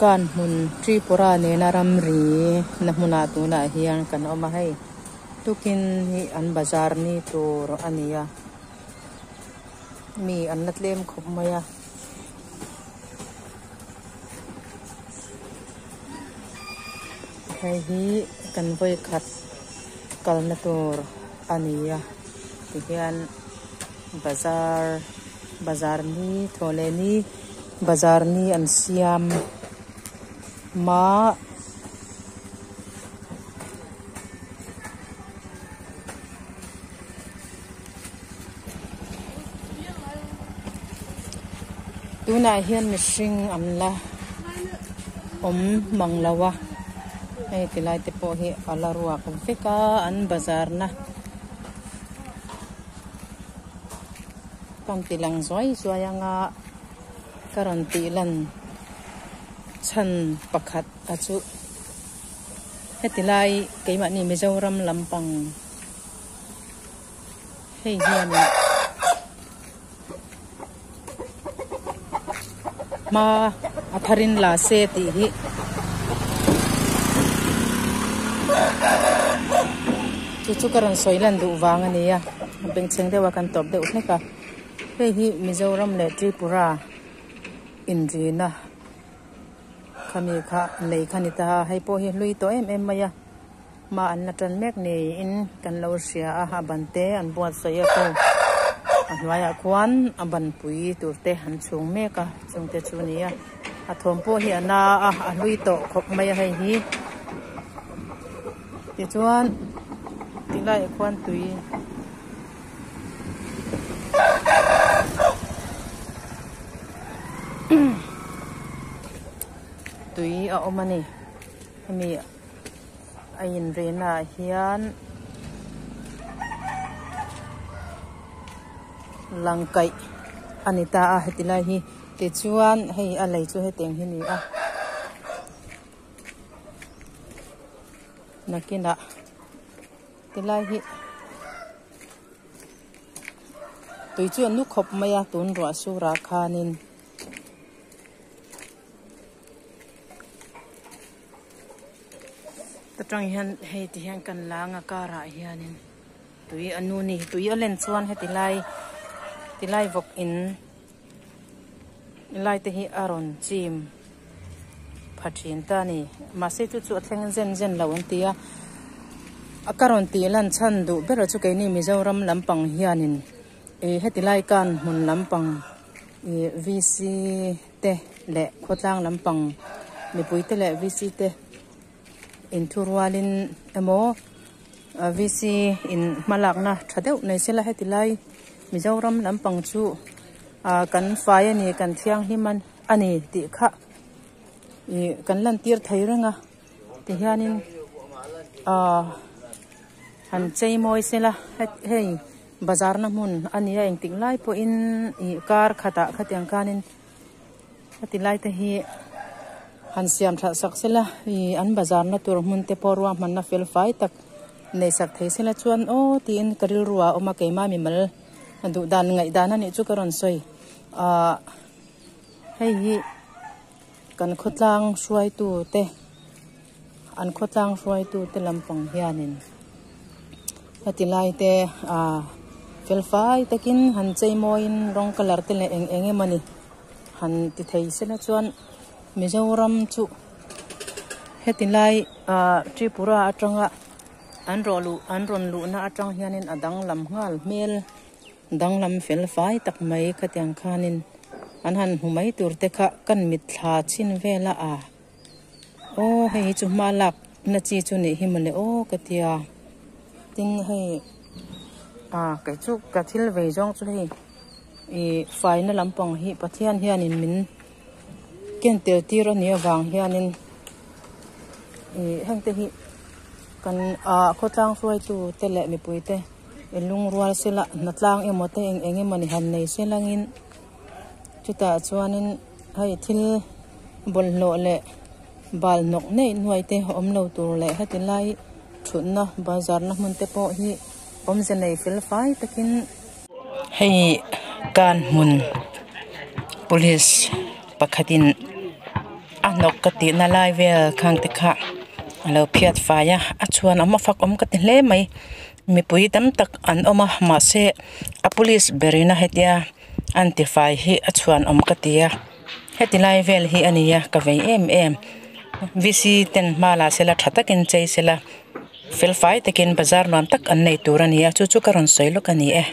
Kanhmun Tripura nena ramri na hmunah tunah hian kan awm a hei tukin hi an bazar ni tur a ni a mi an la tlem khawp mai a. Hei hi kan vawikhat kalna tur a ni a tihian bazar bazar ni thaw leh ni bazar ni an siam mah. Tunah hian mihring an la awm mang lo a hei ti lai te pawh hi a la ruak vek a an bazar na kan ti lang zuai zuai anga ka rawn tih lan chhan pakhat a chu heti lai keimahni Mizoram lampang. Hei hianin hma a tharin la se tih hi chu chu ka rawn sawi lan duh vang a ni a bengchheng deuh a kan tawp deuh hlek a hei hi Mizoram leh Tripura inrina khami kha lei kha ni ta a hei pawh hi hlui tawh em em mai a. Hma an la tan mek niin kan lo hria a, a ban te an buatsaih a khu a hnuaiah khuan a ban pui tur te an chhung mek a chung te chu a ni a a thawm pawh hi a na a a hlui tawh khawp mai a hei hi tichuan ti laiah khuan tui tui a awm a ni hemi. A inrihna ah hian lang kaih a ni ta a heti lai hi tichuan hei a lei chu hetiang hi a ni a nakinah tilai hi tui chu a nu khawp mai a tun ruah surah khanin. Ta tang hian hei ti hian kan lang a car ah hianin tui a nu ni tui a len chuan heti lai ti lai vawk in lai te hi a rawn chim pha thin ta a ni mahse chu chu a thleng zen zen lo an ti a a ka rawn tih lan chhan duh ber chu keini Mizoram lampang hianin ih heti lai kan hmun lampang ih V_C te leh khawtlang lampang mipui te leh V_C te inthurualin emaw V_C in hmalakna tha deuh nei sela heti lai Mizoram lampang chu ah kan fai a ni kan thianghlim a ni tih kha ih kan lantir thei reng a tihianin ah han chei mawi sela hei bazar na hmun a ni a engtik lai pawhin ih kar khatah khatiang khanin heti lai te hi han siam that sak sela ih an bazar na tur hmun te pawh ruahmanna fel fai tak nei sak thei sela chuan aw tiin ka rilru ah a awm a keimah mimal duh dan ngaih dan a nih chu ka rawn sawi ahh hei hi kan khawtlang hruaitu te an khawtlang hruaitu te lampang hianin heti lai te ah fel fai takin han chei mawiin rawng colour te leh eng eng emawni han ti thei sela chuan Mizoram chu heti lai ah Tripura atanga an rawh luh an rawn luhna atang hianin a danglam nghal hmel danglam fel fai tak mai khatiang khanin an han hmu mai tur te kha kan mitthla chhin vel a ah. Aw hei hi chu hma lak na chi chu nih hi mawle aw ka tia tin hei ah kei chu ka thil vei zawng chu hei ih faina lampang hi Pathian hianin min ken tel tir a nih avang hianin ih heng te hi kan ah khawtlang hruaitu te leh mipui te in lungrual sela hnatlang emaw te eng eng emaw ni han nei selangin chutah chuanin hei thil bawlhhlawh leh bal hnawk neih nuai te awm lo tur leh heti lai thutna bazar na hmun te pawh hi awmze nei fel fai takin hei kan hmun police pakhatin a. hnawk ka tihna lai vel khang te kha alo phiat fai a a chhuan awm a fak awm ka ti hle mai mipui tam tak an awm a mahse a police ber in a hetia an tifai hi a chhuan awm ka ti a heti lai vel hi a ni a ka vei em em v c ten hma la sela tha takin chei sela fel fai takin bazar nuam tak an nei tur a ni a chu chu ka rawn sawi lawk a ni e.